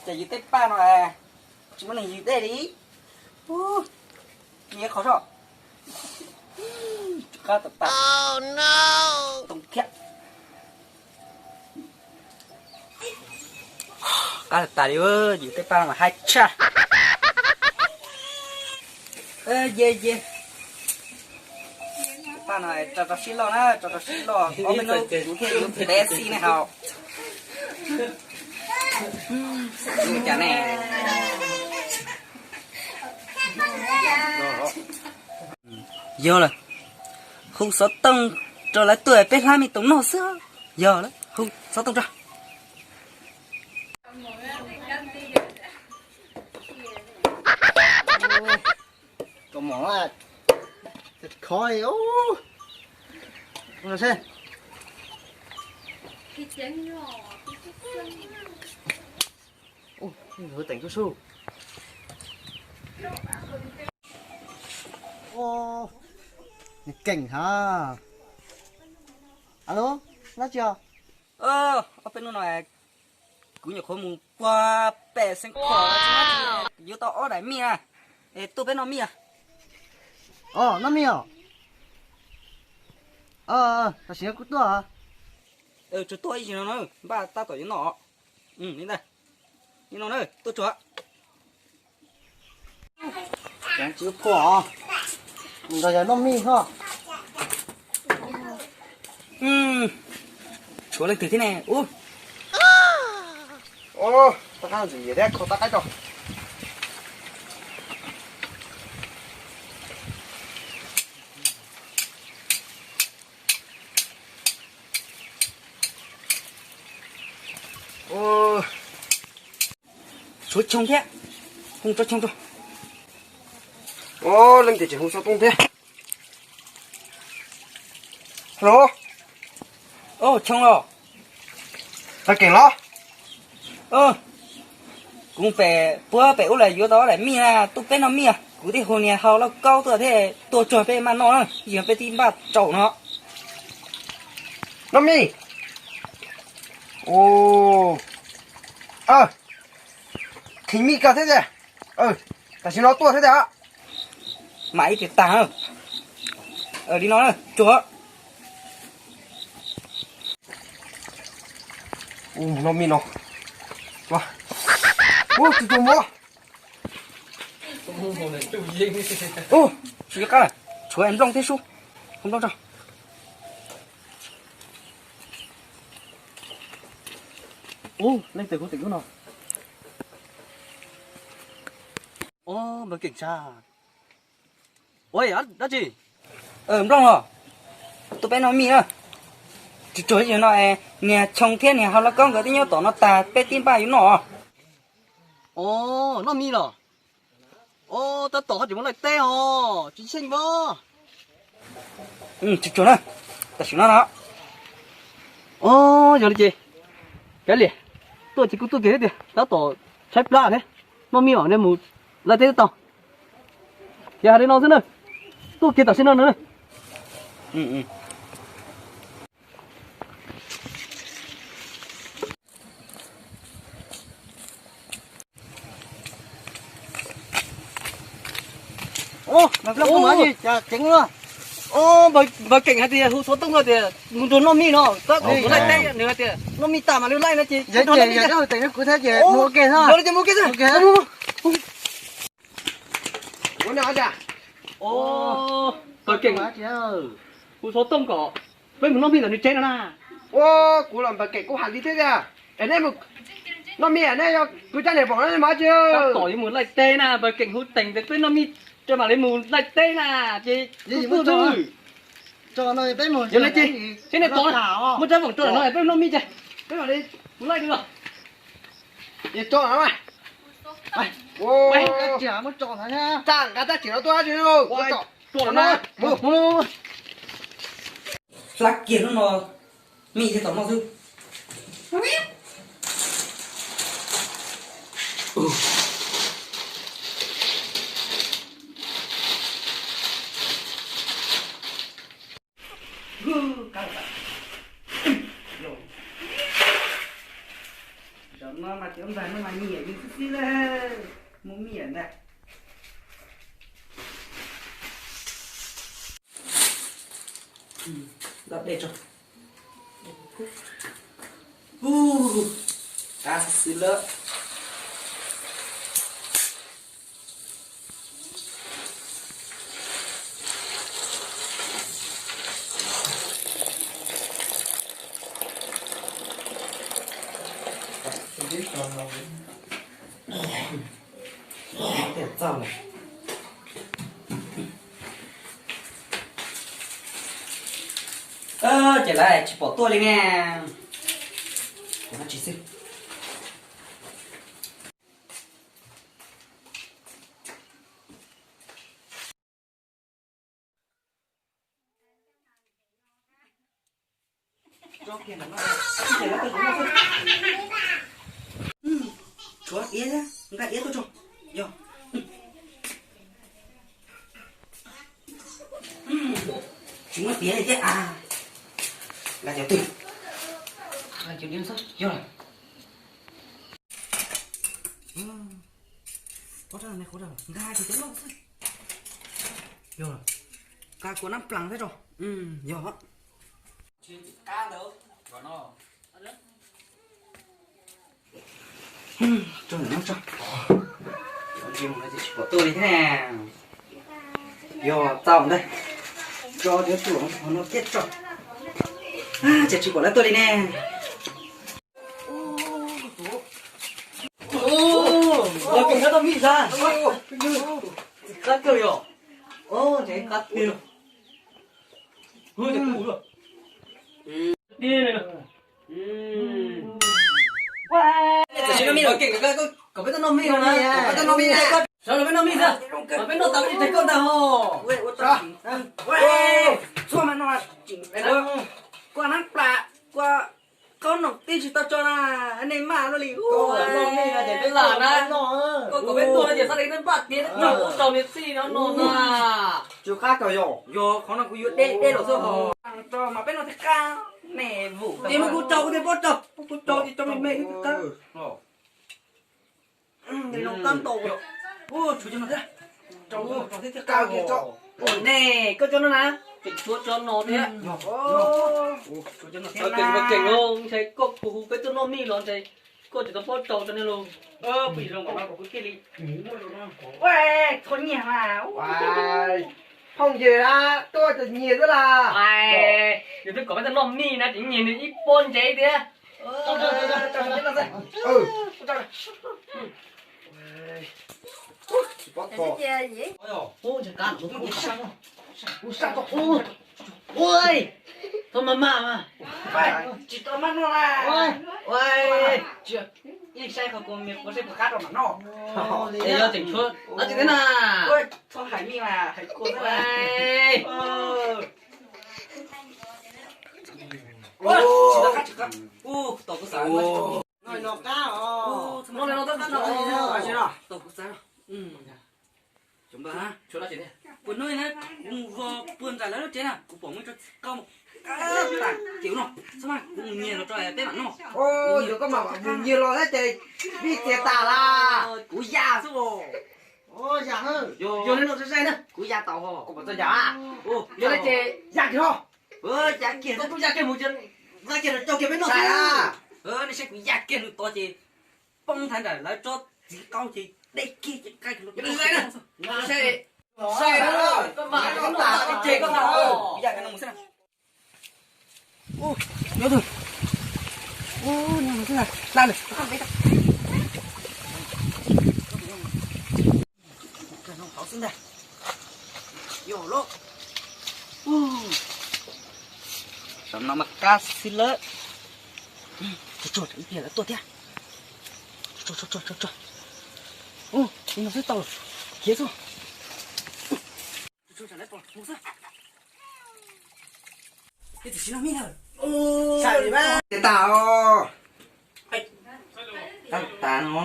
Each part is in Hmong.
Ces yus tej paj no tsis muaj neeg yws dej li. Ub, nyiam qhov so. Qab tas tas. Too thiab. Qab tas tas li, yus tej paj no mas haib tshaj. Ye ye. Paj no tso rau sib loj na, tso rau sib loj, ob peb hnub kuv thiaj yuav peb xij nej haus. Ua cas ne? Yog lawm, hu xov tooj rau lawv tuaj peb hlab me toom noj xwb. Yog lawm, hu xov tooj rau. Kaus mom khov. Teem sub sub. Nws keej ha. Alo, dab tsi os? Ob peb hnub no kuv nyuam qhuav mus puag pem Xeev Khuam yuav tau ob daim mij na, es tuaj peb noj mij. Os, noj mij os. Tam sim no kuv tuaj. Tsuas tuaj ib zaug no na, npaj tab tom yuav noj. Li ntawd, li no na, tuaj tsuag. Tsis phua os, nrog yog noj mij ho. Tshuav leej twg thiab ne? Ub, tab qab ntxim thiab, kho tab qaib tso. Tshuav Choo thiab, hu tso Choo tso. Leej twg tseem hu xov tooj thiab? Halo. Choo los? Tag keem los? Kuv pem puag pem ub lawm yuav tau ob daim mij na, tuaj peb noj mij. Kuv twb hu niag hau lauj kaub tuaj thiab, tuaj tsuag peb maj noj na, yog peb twb npaj tsaum no. Noj mij. Khij mij kawg thiab tiag. Tam sim no tuaj thiab tiag. Mam ib pliag tag. Li no tsuag. Noj mij no. Ub, tsis tau mus. Ub, tsis qab, tshuav nplooj thiab sub. Hu nplooj tso. Ub, leej twg kuv teem lub no? Ob, npawg Keem tsa. Ua dab tsi? Nplooj los? Tuaj peb noj mij na. Tsis tsuag ib zaug no, niag Choo thiab niag Hau Laj Koob nkawd twb nyob tom no tag, peb tib npaj yuav noj. Os, noj mij los? Os, tab tom ho tseem mus laij teb os, tsis xyeej pob. Tsis tsuag na, tam sim no no. Os, yog li ces kav liam, tuaj ces kuv tuaj kiag thiab tiag, tab tom tshaib plab thiab, noj mij os, nej mus laij teb tau. Ces hais li no xwb na, tuaj kiag tam sim no na. Npawg Keem hais tias hu xov tooj no tias mus nrog noj mij no, tab mus laij teb nws hais tias noj mij tas mas lwm laij no ces mus ua ke xwb. Npawg Keem hu xov tooj kom peb mus noj mij ntawm nws tsev no na. Ua, kuv los npawg Keem kuj hais li thiab tiag. Es nej mus noj mij, nej yog kuv cab niam pom no mas tsis tab tom yuav mus laij teb na, npawg Keem hu teem tias peb noj mij, mam li mus laij teb na, ces kuj tuaj xwb. Yog li ces, seb nej tod, muaj tsab voom tso no peb noj mij ces peb mam li mus laij os. Tso, tso nqa tab tsis no tuaj tsis. Hlab kiag lub no, mij thiaj tau noj xwb. No mas cov nplag no mas nyiam yus xwb xwb la, muaj miam ntag. Dob dej tso. Ub, qab xwb xwb lawm. Ces lawv tsis pom tuaj li ne. Kuv no tsis xwb. Tshuav tiav, nqa tiav tuaj tso. Yog. Tsis muaj tiav li thiab a. Nqa cov twg? Nqa cov diav xwb. Yog. Qhov rau ne, qhov rau nqa cov loj xwb. Yog. Nqa kua nab plas thiab tso. Yog. Tso ntawm no tso. Tsis pom tuaj li thiab. Yog tau ntag. Tso cov tuam hauv no thiab tso. Ces tsis pom lawv tuaj li ne. Ua kev kab toj mij xwb. Qab kawg yom. Qab tiag. Kom peb tuaj noj mij no na. Sawv los peb noj mij xwb. Kom peb noj tas peb li tes koj ntag ho. Txhua mas no kua nab plas, kua qaub noom tib tsis tau tso na, nej maj luaj li. Noj mij no ces peb lam na. Koj kom peb tuaj no ces xav tias peb npaj tiav peb noj ua rau niag txij no no na. Tsis qab kawg yog. Yog qhov no kuv yuav deb deb los xwb ho. Tso mas peb noj thiaj qab. Nej vum ces muab kuv rau kuv thiaj paub rau, muab kuv rau ces rau me me kuv thiaj qab. Tab ntaus. Tshuav cov no thiab. Rau thiab thiaj qab. Nej, koj cov no na, tseem tshuav cov no thiab. Keej los ntshai koj kuv hu peb tuaj noj mij los ntshai koj tseem tau paub rau cov no los. Pheej zoo npaum no kom kuv thiaj li. Txhob nyiag mas. Phooj ywg na, tuaj tseem nyiag xwb las. Yus twb kom peb tuaj noj mij na, tseem nyiag nws ib pob ntsev thiab. Ua, tau mas mas mas. Tsis tau mas noj na. Ua, ib saib qhov kuv me quav saib puas qab rau mam noj. Es yog tseem tshuav dab tsi thiab na? Txhob hais mij mas hais kua xwb. Tsis tau qab, tsis qab. Ua, tau kuv xav. No qab os. No no tau kuv xav. Puas hnub na, kuv mus vos puag nram lawv lub tsev na, kuv pom muaj ib tsob txiv qaub mus qab tas ces no, xab mas kuv mus nyiag los rau peb mam noj. Yog koj mam mus nyiag los thiab ces vij txias tas las. Kuv ya xwb os. Yog li no sai sai na, kuv ya tau ho. Kuv pom txog yam. Yog li ces ya kiag ho. Ya kiag, tub ya kiag mus, ya kiag los rau kiag peb noj xwb. Nej saib kuv ya kiag nws tod ces poob nthav nram lawv tsob txiv qaub ces deb kiag ces qaij kiag los. Sai, sai, koj mam noj tas ces koj mam. Kuv ya kiag no mus xwb na. Ub, yuav tus. Ub, no xwb na, hla lawm. Hauv xwb ntag. Yog lawm. Ub, tam no mas qab xwb lawm. Tsuag tsuag, ib pliag lawv tuaj thiab. Tsuag tsuag tsuag tsuag. Ub, no xwb tau lawm. Khiav xwb. Ces tas os. Tas no.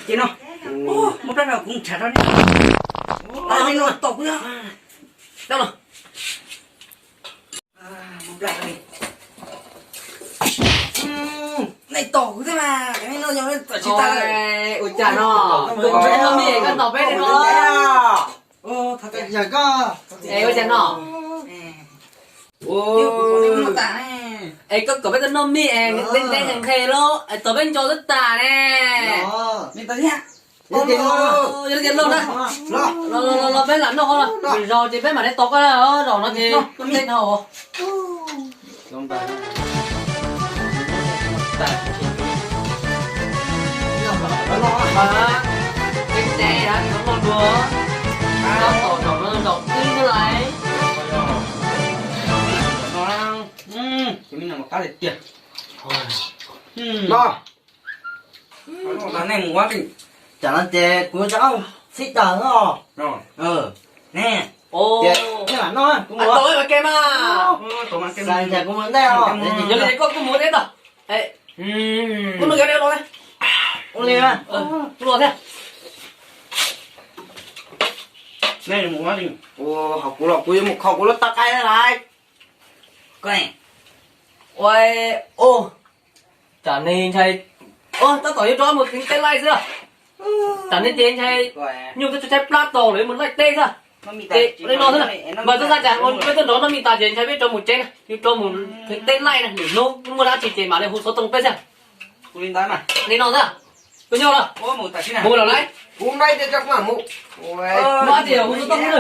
Ces no. Muab plab rau kuv ntshav rau nej. Tau kuv. Tau los. Muab plab rau. Ua cas no? Koj noj mis koj ntaus peb li no. Es ua cas no? Es koj kom peb tuaj noj mis es ntev ntev nqhes nqhes los es tos peb nco twb tas ne. Yog li tias lauj na, los los los peb lam noj qhov no, zaum ces peb mam li tos koj, zaum no ces ntev dhau. Ntev ntev no noj dua, zaum no zaum twb lawm. Los, nej mus ua, tsam no ces kuv rov qab txhib tawm no. Ne, nej lam noj, kuv mus ua ke mas. Xav ntshe kuv mus ntej os. Yog li koj kuj mus ua teb tag. Kuv noj kev deb los, ua li, kuv los thiab. Ho kuv los kuv yuav mus kho kuv lub tau qaib lawm. Ua, tsam ne ntshai, tab tom yuav rov mus kheev tej laij xwb. Tsam ne ces ntshai nyuj twb tshaib plab tau lawm yuav mus laij teb xwb. Ces li no xwb na, npawg Txooj Xab, tsam peb tuaj nrov noj mis tas ces ntshai peb rov mus tsev na, yuav rov mus kheev tej laij na, lwm hnub muaj dab tsi ces mam li hu xov tooj peb xwb. Li no xwb, koj nyob los, mus lawm lauj. Muaj dab tsi hu xov tooj xwb.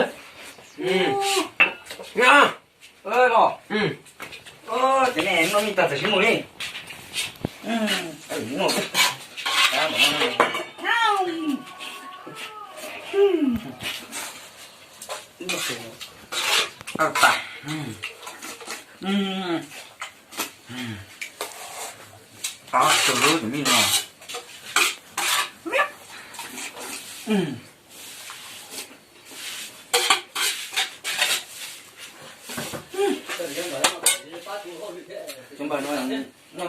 Noj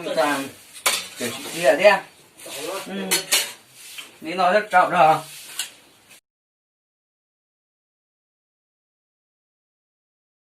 mis tas, tseem sib cia thiab. Li no thiab tsaus nrho.